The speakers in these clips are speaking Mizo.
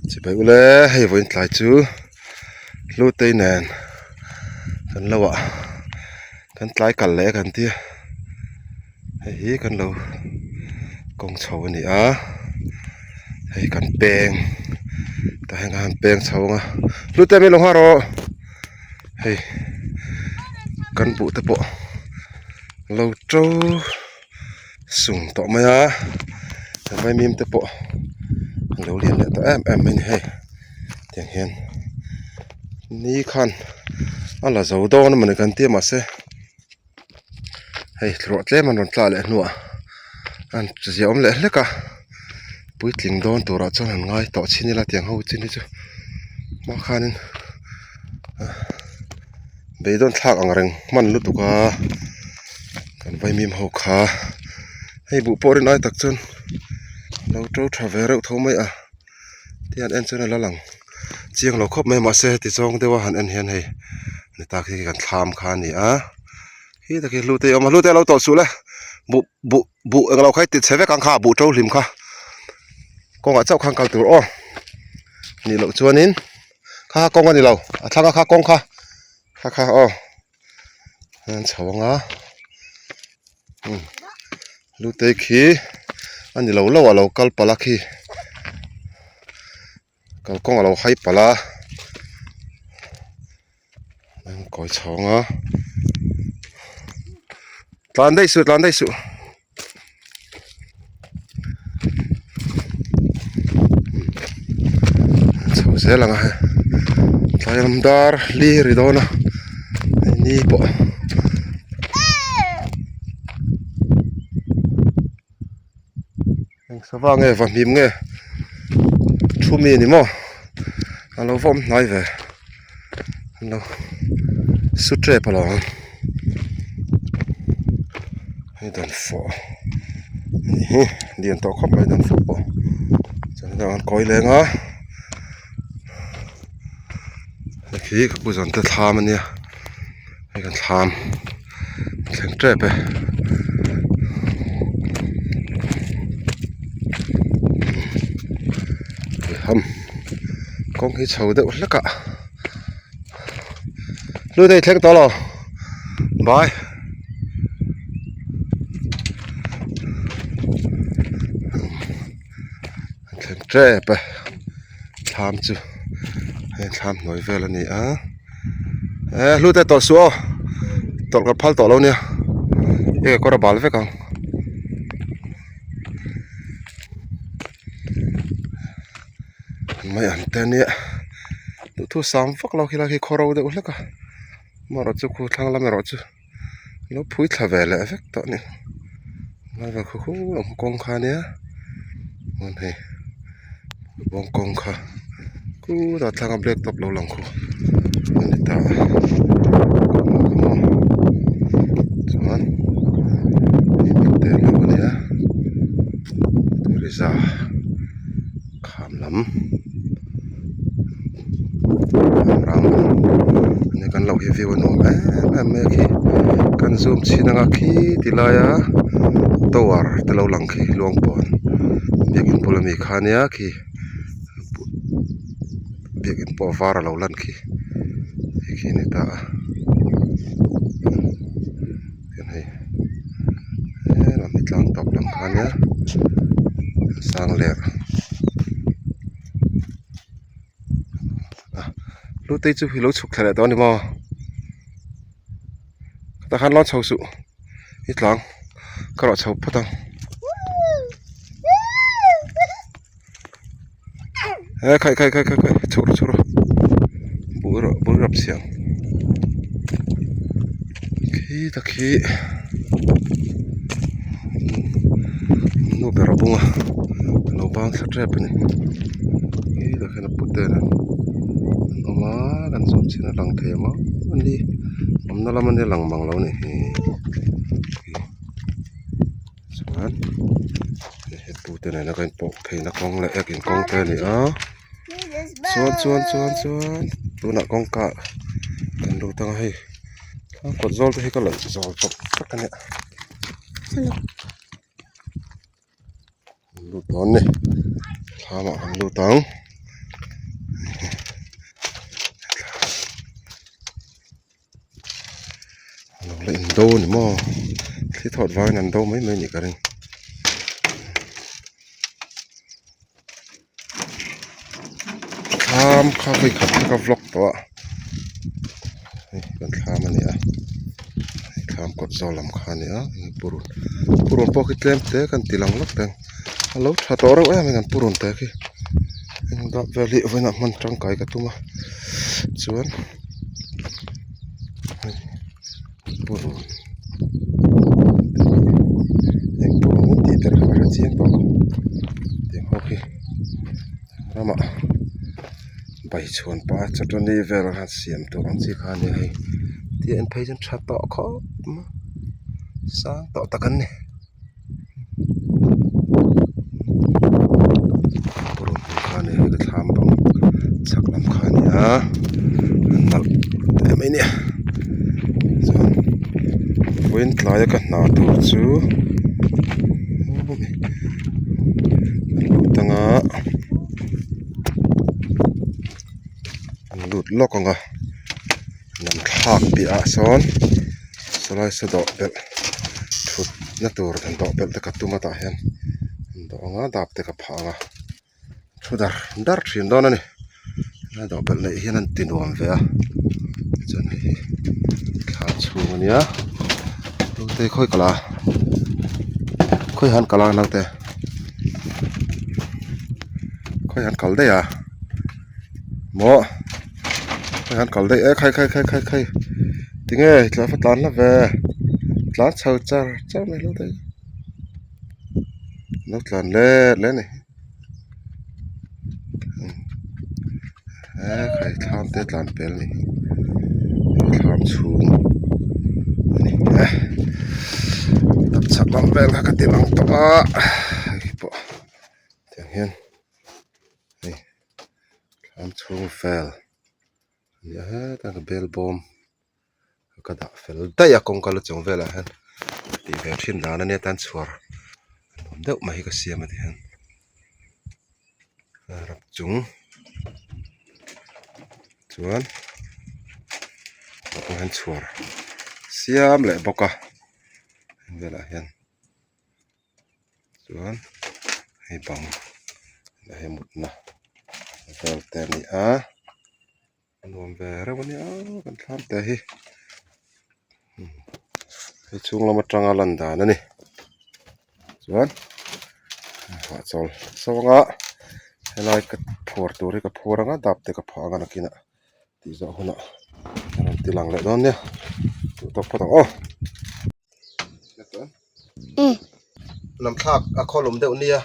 Chibai ule hei vawiin tlai chu Hlutei nen kan lo ah kan tlai kal leh kan tia hei hi kan lo kawng chho a ni a hei kan peng tah hian kan peng chho ang a Hlutei min lo nghah rawh hei kan buh te pawh lo to. Sung tawh mai a vaimim te pawh a lo lian leh tawh em em mai a ni hei tiang hian ni khan a la zo dawn a mawni kan tia mahse hei ruah tlem an rawn tla leh hnuah an ziah awm leh hlek a puitling dawn turah chuan han ngai tawh chin ila tiang ho chin hi chu hma khanin. Beidawn thlak ang reng hman lutuk a kan vaimim ho kha hei buh pawh rin ai tak chuan lo to tha ve reuh tho mai a tihian en chuan a la lang chiang lo khawp mai mahse heti zawng deuh a han en hian hei ni tak hi kan thlam kha a ni a khi tak hi hlute a awm a hlute a lo tawlh suh le buh buh buh englo kha i ti chhe vek ang kha buh to hlim kha kawngah chauh khan kal tur aw nih loh chuanin. Kha kawng a ni lo a thlang a kha kawng kha kha kha aw an chho ang a umm lute khi a ni lo lo a lo kal palh a khi kalkawng a lo hai palh a an kawi chho ang a tlan daih suh tlan daih suh. Chho zel ang a hei tlai lam dar li ri dawn a hei ni pawh eng sava nge va hnim nge thu mi a ni maw a lo va awm hnai ve an lo su tep alawm. Hei dan fawh a nih hi lian tawh khawp mai dan fawh pawh chuan hetah an kawi leng a hei khi ka pu zawn te thlam a nia hei kan thlam a thleng tep e. Ham kawng hi chho deuh hlek a lut hei thleng tawh lo bye. Thleng tep e thlam chu hei thlam hnuai vel a ni a eh hlute tawlh suh aw tawlh ka phal tawh lo nia hei kawr a bal vek ang. Mai an te ania duhthu sang vak lo khilai khi khaw ro deuh hlek a amaherawhchu chu khu thlang lam erawh chu lo phui thla ve leh vek tawh a ni lai vel khu khu lam kawng kha ania chuan hei bawng kawng kha khutah thlang a black top lo lang khu a ni ta a chuan te lo ania riza. Kham lam kham rang lam ania kan lo hi view a nuam em em mai a khi kan zoom chhin anga khi ti laia tower te lo lang khi luangpawn biakin bula mi kha ania khi biakin pawh var a lo lan khi hei khi a ni ta a hei helam hi tlang tawp lam kha ania sang leh hlutei chu ilo chhuk thla leh tawh a ni maw tah khan lo chho suh i tlang ka rawh chho phawt ang eh khai khai khai khai khai chho rawh chho rawh bul rawh bul rap siam khi tak hi nu ber a bung a a lo bang thla tep a ni khi tak hian a pute nen an awm a kan zawm chin a lang thei ang a ni awmna lam ania lang mang lo a nih hi. Chuan he pute nena kan pawh pheina kawng leh ek in kawng te a ni a chuan chuan chuan chuan tunah kawngka kan lut ang a hei a kawt zawl te hi ka laih zawl tawp vek a nia lut dawn a ni thlamah kan lut ang. do a ni maw thli thawt vangin an do mai mai a nih ka ring. Thlam kha hei khat kha ka vlog tawh a hei kan thlam a ni a hei thlam kawt zawl lam kha a ni a purun purun pawh khi tlem te kan ti lang lawk teng a lo tha tawh reuh em a kan purun te khi eng dap vel hi vawiinah hman tangkai ka tum a chuan hei purun eng purun an tih ber kha ka hre chiang tawh lo tiang ho khi ramah bai chhuan pah a chutani vel a siam tur ang chi kha a ni a hei tia en phei chuan tha tawh khawp mai sang tawh tak an ni purun hmun kha a ni a hei thlam bang chhak lam kha a ni a a nalh teh mai a ni chuan vawiin tlaia ka hna tur chu lut anga an lut lawk ang a lam thlak piahah sawn sawlai saw dawh belh thut na tur dan dawh belh te ka tum a tah hian an dawh ang a dap te ka phah ang a thu dar dar thin dawn a ni helai dawh belh neih hian an ti nuam ve a chuan hei hi thla chhung a nia naute khawi kal a khawi han kal a naute khawi han kal daih a maw khawi han kal daih e khai khai khai khai khai tinge tlai va tlan hla ve tlan chho char char mai lo daih. Lo tlan let let a ni he khai thlam te tlan pel a ni thlam chhung a ni e tapchhak lam vel kha ka ti lang tawh a hei pawh tiang hian hei thlam chhung vel a ni a hetah hian bel bawm. Ka dah fel daih a kawngka la chung velah hian tih ve thin dan ania tan chhuar nuam deuh mai hi ka siam a ti hian rap chung chuan tah pawh hian chhuar siam leh bawk a heng velah hian chuan hei bang hei mutna vel te a ni a. A nuam ve reuh a nia kan thlam te hi hei chhung lam atanga lan dan a ni chuan hahchawl saw anga helai ka phuar tur hi ka phuar anga dap te ka phah anga nakinah tih zawh hunah a rawn ti lang leh dawn nia duh tawk phawt ang aw. Lam thlak a khawlum deuh nia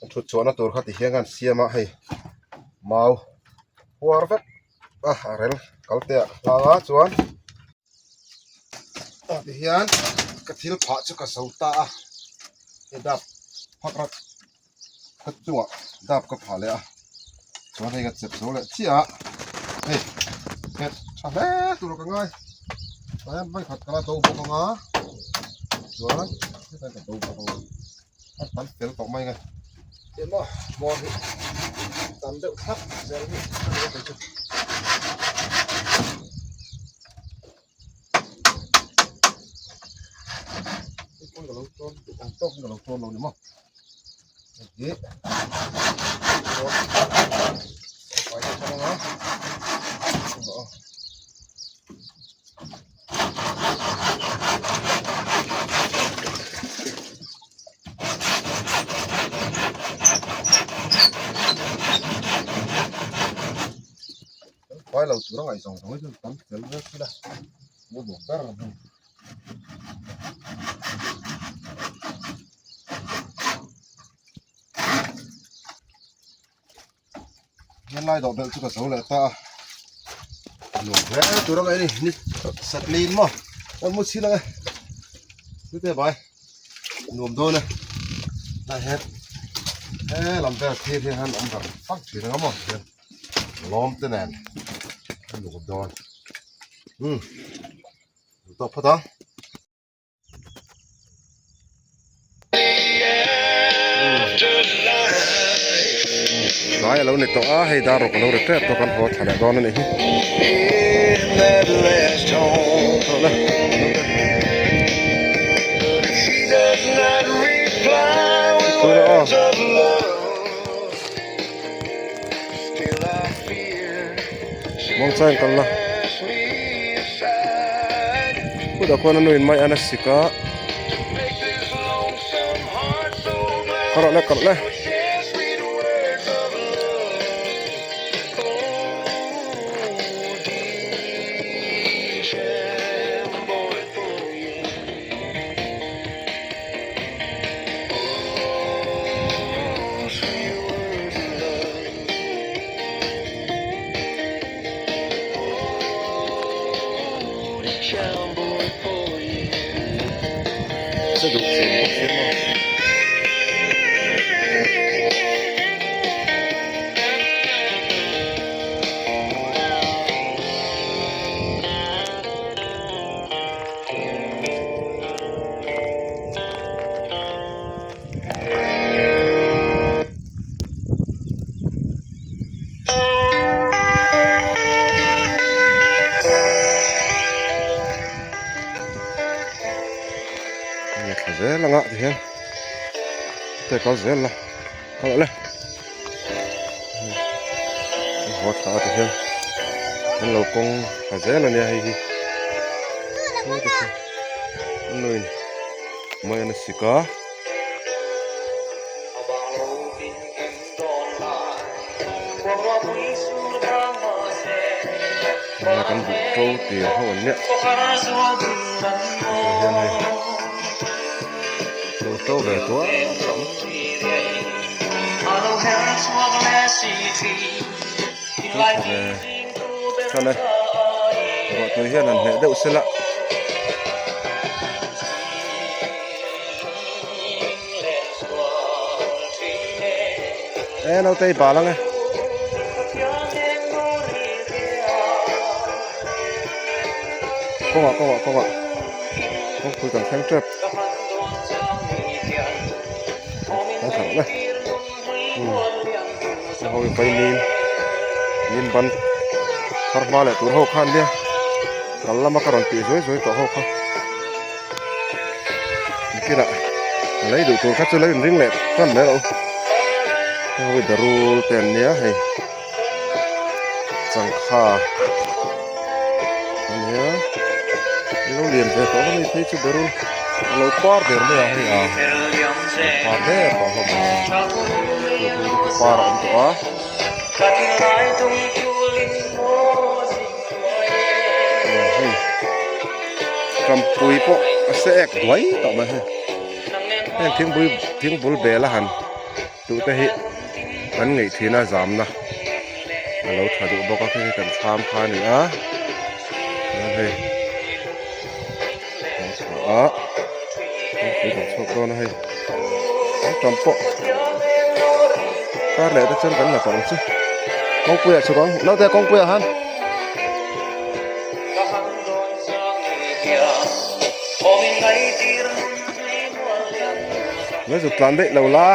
an thut chhuahna tur kha ti hian khan siam a hei mau huar vek a a rel kal te ah ka hlang a chuan ah ti hian ka thil phah chu ka zo ta a hei dap phak rat ka chungah dap ka phah leh a chuan hei ka chep zo leh chiah a hei nghet tha hle tur ka ngai tah hian vawikhat ka la do bawk ang a chuan hetah hian ka do bawk ang a a tam fel tawh mai nge emaw bawr hi tam deuh thlap zel hi a ni a chu. Hei pawn ka lo tawn duh ang tawk in ka lo tawn lo ni maw hei hi fai deuh thlap anga Khuai lo tur a ngaih zawng zawng hi chu tam fel vek ila mu duh ber a ni. Helai dawh belh chu ka zo leh ta a nuam hle tur a ngaih a ni ni satlin maw kan mu chhin ang e chute bai nuam dawn e tah hian he lam vel thir hian han awm vang vang thin ang a maw tihian. Lawm te nen a nuam dawn umm tawp phawt ang. Tlai a lo ni tawh a hei dar rawk a lo ri tep tawh kan haw thla leh dawn a nih hi. maw. Muangchangin kal la. Khutah khuan a nu in mai an a sik a. Kal rawh le kal le. Che duh thin bawk sia maw. Hei a thla zel anga tihian heta kal zel la kal le haw thla a tihian an lo kawng thla zel ania hei hi nuin mai an a sik a. Hei kan buh to tir ho an nia tah hian hei lo to ve tuar ang to tha ve than e ruahtui hian han hneh deuh sela. E naute i bal ang e. Kawngah kawngah kawngah kawngpui kan thleng tep. Kan thlah le. Umm ho hi vaimim nim ban thar hma leh tur ho kha an nia kal lama ka rawn tih zuai zuai tawh ho kha. Nikinah a lei duh tur kha chu lo inring leh tan mai rawh u heng hi berul te an nia hei changkha a nia an lo lian ve tawh hlawm a ni phei chu berul a lo par der mai a hei a lo par der tawh hlawm a ni par a awm tawh a. Hei tampui pawh a se ek duai tawh mai hei heng thingbul thingbul bel a han duh te hi an ngeih thin a zamna a lo tha duh bawk a khi kan thlam kha a ni a chuan hei kan chhuah a thingpui kan chhuak dawn a hei an tam pawh kar leh te chuan kan la tawh ang chu kawngpui ah chhuk ang naute kawngpui ah han. Lo zuk tlan daih lo la.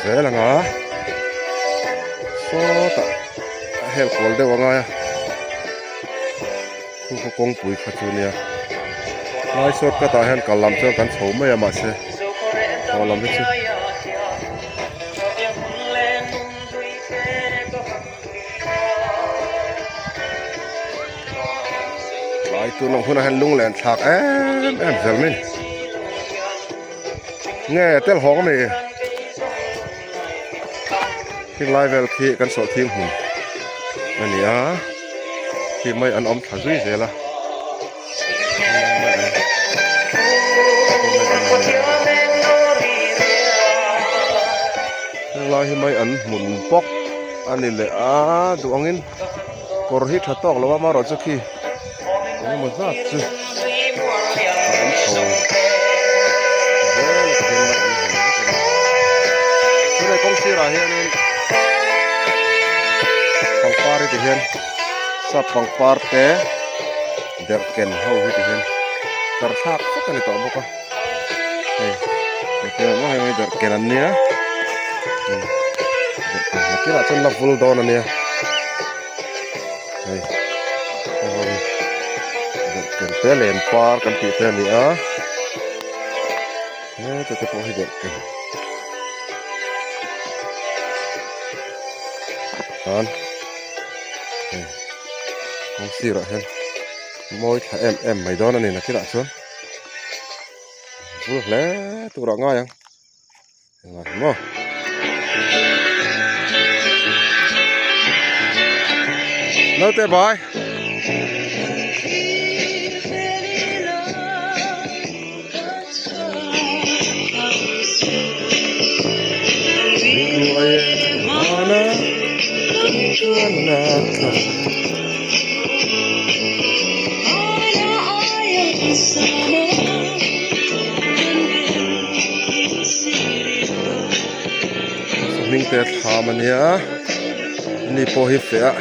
Zel anga sawtah a hel kual deuh angai a khu khaw kawngpui kha chu nia lai sawt ka tah hian kal lam chuan kan chho mai a mahse haw lam hi chu. Tlai tun ang hunah hian lunglen thlak em em zel mai nge tel hawng a ni heng lai vel khi kan sawh thing hmun a ni a khi mai an awm thla zui zel a. Helai hi mai an hmun bawk a ni leh a duh angin kawr hi tha tawk lo a amaherawhchu khi engemaw zat chu a awm chho zel a ti hian mai an hmun vek a ni tunah kawng sirah hianin pangpar hi ti hian sap pangpar te. Derh ken ho hi ti hian tlar thlak vek a ni tawh bawk a hei hetiang maw hei derh ken an nia derh ken nakinah chuan la vul dawn a nia hei hei ho hi derh ken te len par kan tih te a ni a. Heta te pawh hi derhken khan hei kawng sirah hian mawi thla em em mai dawn a ni nakinah chuan bul hle turah ngai ang. Engah hi maw? Naute bai. Hming te thlam a nia ani pawh hi feh a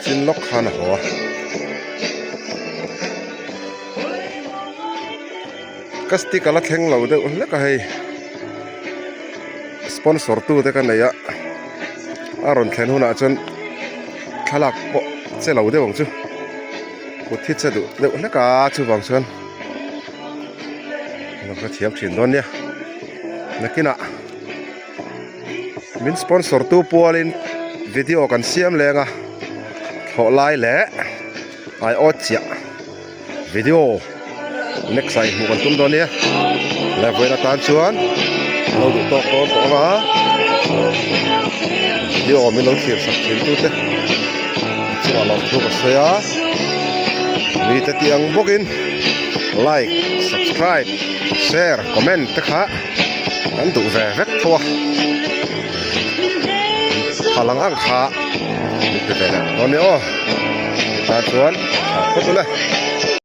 chin lawk khan a haw a ka stick a la thleng lo deuh hlek a hei sponsor tu te ka nei a a rawn thlen hunah chuan thlalak pawh che lo deuh ang chu kut hi che duh deuh hlek a chuvang chuan. Lo hre thiam thin dawn nia nakinah min sponsor tu pualin video kan siam leng a thlawh lai leh aiawt chiah video next ah inhmuh kan tum dawn nia le vawiin atan chuan lo duh tawk dawn tawh ang a video min lo thlir sak thin tute chungah lawmthu ka sawi a mite tih ang bawkin. Like, subscribe, share, comment te kha kan duh ve vek tho a phal ang ang kha min ti ve leh dawn nia aw tan chuan tha phawt ule.